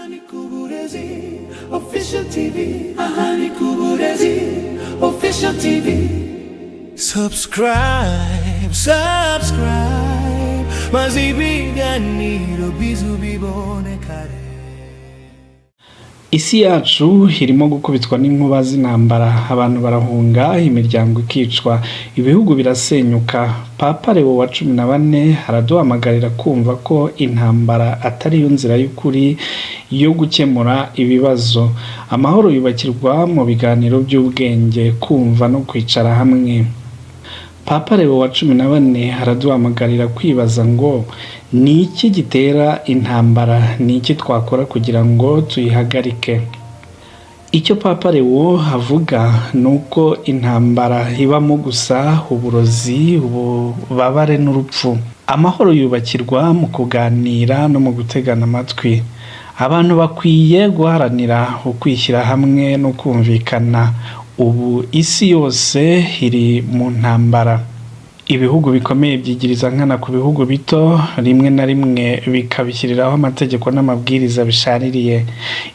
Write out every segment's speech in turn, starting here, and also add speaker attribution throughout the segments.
Speaker 1: Ni ku Burezi Official TV. Aha ni ku Burezi Official TV. Subscribe, subscribe, maze ibiganiro bizu bibone kare.
Speaker 2: Isi yacu irimo gukubitwa n'inkuba z'intambara, abantu barahunga, imiryango ikicwa, ibihugu birasenyuka. Papa Leo wa 14 araduhamagarira kumva ko intambara atari yo nzira y'ukuri yo gukemura ibibazo. Amahoro yubakirwa mu biganiro by'ubwenge, kumva no kwicara hamwe. Papa Leo wa 14 araduhamagarira kwibaza ngo: ni iki gitera intambara? Ni iki twakora kugira ngo tuyihagarike? Icyo Papa Leo avuga ni uko intambara ibamo gusa uburozi, ububabare n'urupfu. Amahoro yubakirwa mu kuganira no mu gutegana amatwi. Abantu bakwiye guharanira ukwishyira hamwe no kumvikana. Ubu isi yose iri mu ntambara. Ibihugu bikomeye byigiriza nkana ku bihugu bito, rimwe na rimwe bikabishyiriraho amategeko n'amabwiriza bishaririye.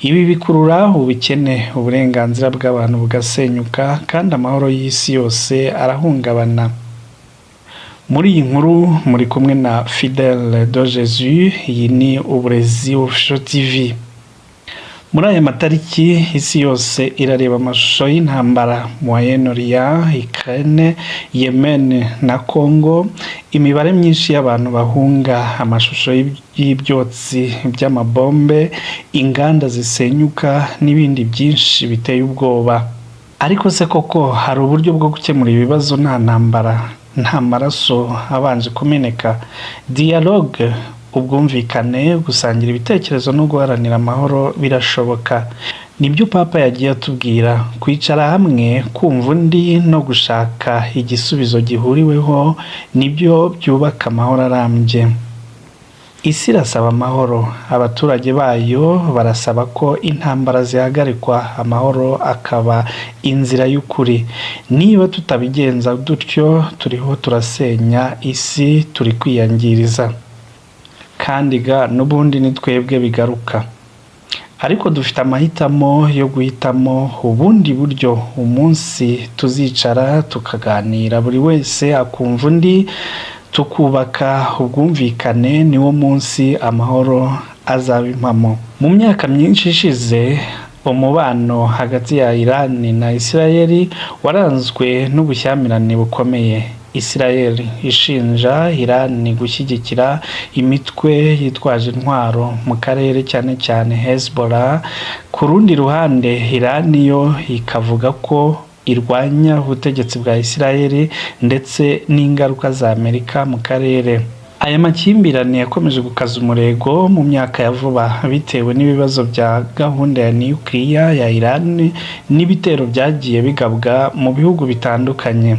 Speaker 2: Ibi bikurura ubukene, uburenganzira bw'abantu bugasenyuka, kandi amahoro y'isi yose arahungabana. Muri iyi nkuru muri kumwe na Fidèle de Jésus. Iyi ni Uburezi Official TV. Muri aya matariki isi yose irareba amashusho y'intambara: Moyen-Orient, Ukraine, Yemen na Congo, imibare myinshi y'abantu bahunga, amashusho y'ibyotsi by'amabombe, inganda zisenyuka n'ibindi byinshi biteye ubwoba. Ariko se koko hari uburyo bwo gukemura ibibazo nta ntambara, nta maraso abanje kumeneka? Dialogue, ubwumvikane, gusangira ibitekerezo no guharanira amahoro birashoboka. Nibyo Papa yagiye atubwira: kwicara hamwe, kumva undi no gushaka igisubizo gihuriweho nibyo byubaka amahoro arambye. Isi irasaba amahoro, abaturage bayo barasaba ko intambara zihagarikwa, amahoro akaba inzira y'ukuri. Niba tutabigenza dutyo, turiho turasenya isi, turi kwiyangiriza, kandi ga n'ubundi ni twebwe bigaruka. Ariko dufite amahitamo yo guhitamo ubundi buryo. Umunsi tuzicara tukaganira, buri wese akumva undi, tukubaka ubwumvikane, niwo munsi amahoro azaba impamo. Mu myaka myinshi ishize, umubano hagati ya Iran na Israel waranzwe n'ubushyamirane bukomeye. Israel ishinja Iran gushyigikira imitwe yitwaje intwaro mu karere, cyane cyane Hezbollah. Ku rundi ruhande, Iran yo ikavuga ko irwanya ubutegetsi bwa Israel ndetse n'ingaruka za Amerika mu karere. Aya makimbirane yakomeje gukaza umurego mu myaka ya vuba bitewe n'ibibazo bya gahunda ya nukiliya ya Iran n'ibitero byagiye bigabwa mu bihugu bitandukanye.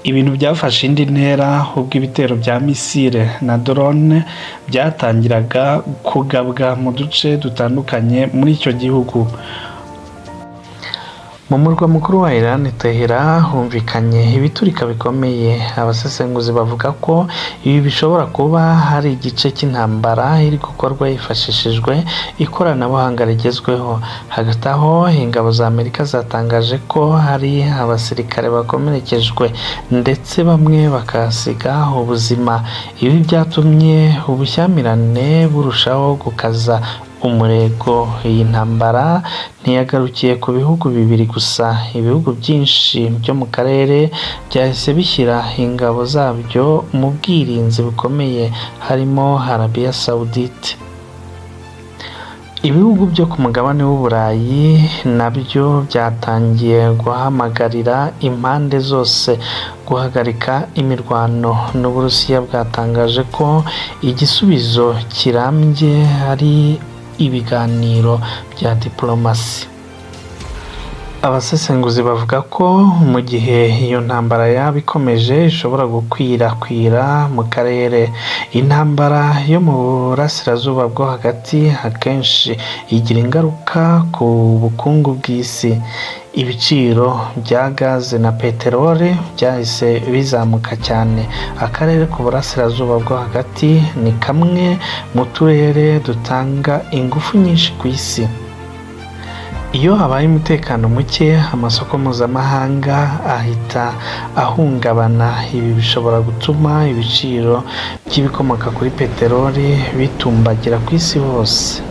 Speaker 2: Ibintu byafashe indi ntera ubwo ibitero bya misile na drone byatangiraga kugabwa mu duce dutandukanye muri icyo gihugu. Mu murwa mukuru wa Iran, Tehran, humvikanye ibiturika bikomeye. Abasesenguzi bavuga ko ibi bishobora kuba hari igice cy'intambara iri gukorwa hifashishijwe ikoranabuhanga rigezweho. Hagati aho, ingabo za Amerika zatangaje ko hari abasirikare bakomerekejwe, ndetse bamwe bakahasiga ubuzima. Ibi byatumye ubushyamirane burushaho gukaza umurego. Iyi ntambara ntiyagarukiye ku bihugu bibiri gusa. Ibihugu byinshi byo mu karere byahise bishyira ingabo zabyo mu bwirinzi bukomeye, harimo Arabia Saudite. Ibihugu byo ku mugabane w'Uburayi nabyo byatangiye guhamagarira impande zose guhagarika imirwano, n'Uburusiya bwatangaje ko igisubizo kirambye ari ibiganiro bya diplomasi. Abasesenguzi bavuga ko mu gihe iyo ntambara yaba ikomeje ishobora gukwirakwira mu karere. Intambara yo mu Burasirazuba bwo Hagati akenshi igira ingaruka ku bukungu bw'isi. Ibiciro bya gaze na peteroli byahise bizamuka cyane. Akarere k'Uburasirazuba bwo Hagati ni kamwe mu turere dutanga ingufu nyinshi ku isi. Iyo habaye umutekano muke, amasoko mpuzamahanga ahita ahungabana. Ibi bishobora gutuma ibiciro by'ibikomoka kuri peteroli bitumbagira ku isi hose.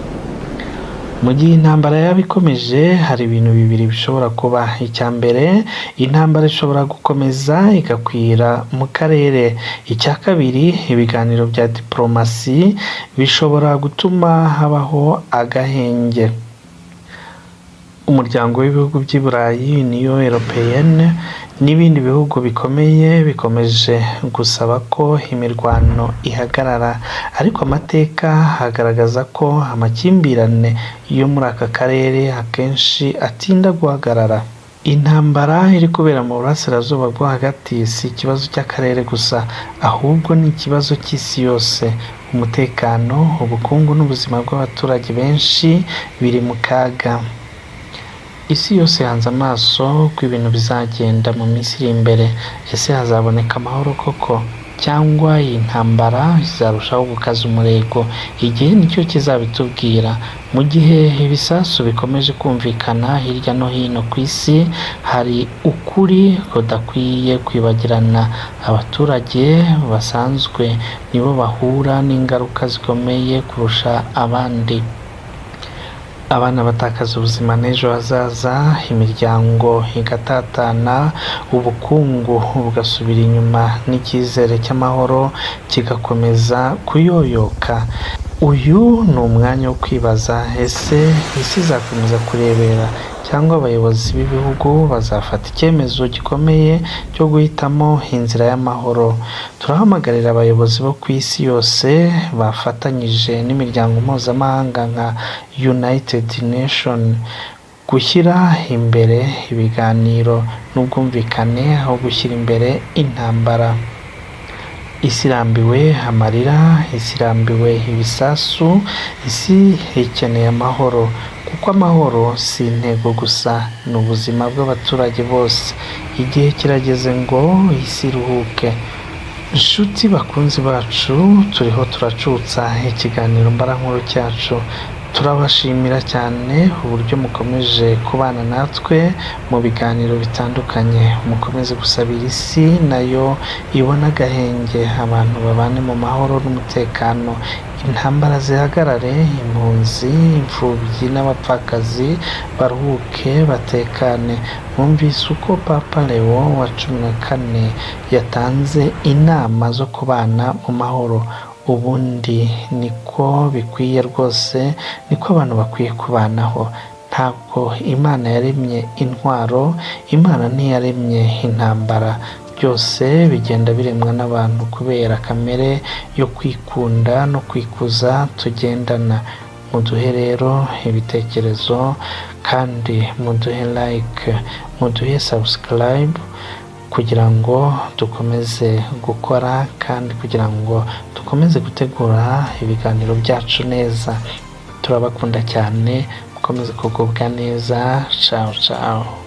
Speaker 2: Mu gihe intambara yaba ikomeje, hari ibintu bibiri bishobora kuba. Icya mbere, intambara ishobora gukomeza igakwira mu karere. Icya kabiri, ibiganiro bya diporomasi bishobora gutuma habaho agahenge. Umuryango w'Ibihugu by'i Burayi, Union Européenne, n'ibindi bihugu bikomeye bikomeje gusaba ko imirwano ihagarara, ariko amateka agaragaza ko amakimbirane yo muri aka karere akenshi atinda guhagarara. Intambara iri kubera mu Burasirazuba bwo Hagati si ikibazo cy'akarere gusa, ahubwo ni ikibazo cy'isi yose. Umutekano, ubukungu n'ubuzima bw'abaturage benshi biri mu kaga. Isi yose ihanze amaso uko ibintu bizagenda mu minsi iri imbere. Ese hazaboneka amahoro koko, cyangwa iyi ntambara izarushaho gukaza umurego? Igihe nicyo kizabitubwira. Mu gihe ibisasu bikomeje kumvikana hirya no hino ku isi, hari ukuri kudakwiye kwibagirana: abaturage basanzwe nibo bahura n'ingaruka zikomeye kurusha abandi. Abana batakaza ubuzima n'ejo hazaza, imiryango igatatana, ubukungu bugasubira inyuma n'icyizere cy'amahoro kigakomeza kuyoyoka. Uyu ni umwanya wo kwibaza: ese isi izakomeza kurebera, cyangwa abayobozi b'ibihugu bazafata icyemezo gikomeye cyo guhitamo inzira y'amahoro? Turahamagarira abayobozi bo ku isi yose bafatanyije n'imiryango mpuzamahanga nka United Nations gushyira imbere ibiganiro n'ubwumvikane aho gushyira imbere intambara. Isi irambiwe amarira, isi irambiwe ibisasu, isi ikeneye amahoro, kuko amahoro si intego gusa, ni ubuzima bw'abaturage bose. Igihe kirageze ngo isi iruhuke. Nshuti bakunzi bacu, turiho turacutsa ikiganiro mbarankuru cyacu. Turabashimira cyane uburyo mukomeje kubana natwe mu biganiro bitandukanye. Mukomeze gusabira isi nayo ibone agahenge, abantu babane mu mahoro n'umutekano, intambara zihagarare, impunzi, imfubyi n'abapfakazi baruhuke batekane. Mwumvise uko Papa Leo wa 14 yatanze inama zo kubana mu mahoro. Ubundi niko bikwiye rwose, niko abantu bakwiye kubanaho. Ntabwo Imana yaremye intwaro, Imana ntiyaremye intambara. Byose bigenda biremwa n'abantu kubera kamere yo kwikunda no kwikuza tugendana. Muduhe rero ibitekerezo kandi muduhe like, muduhe subscribe kugira ngo dukomeze gukora kandi kugira ngo dukomeze gutegura ibiganiro byacu neza. Turabakunda cyane, mukomeze kugubwa neza. Ciao ciao.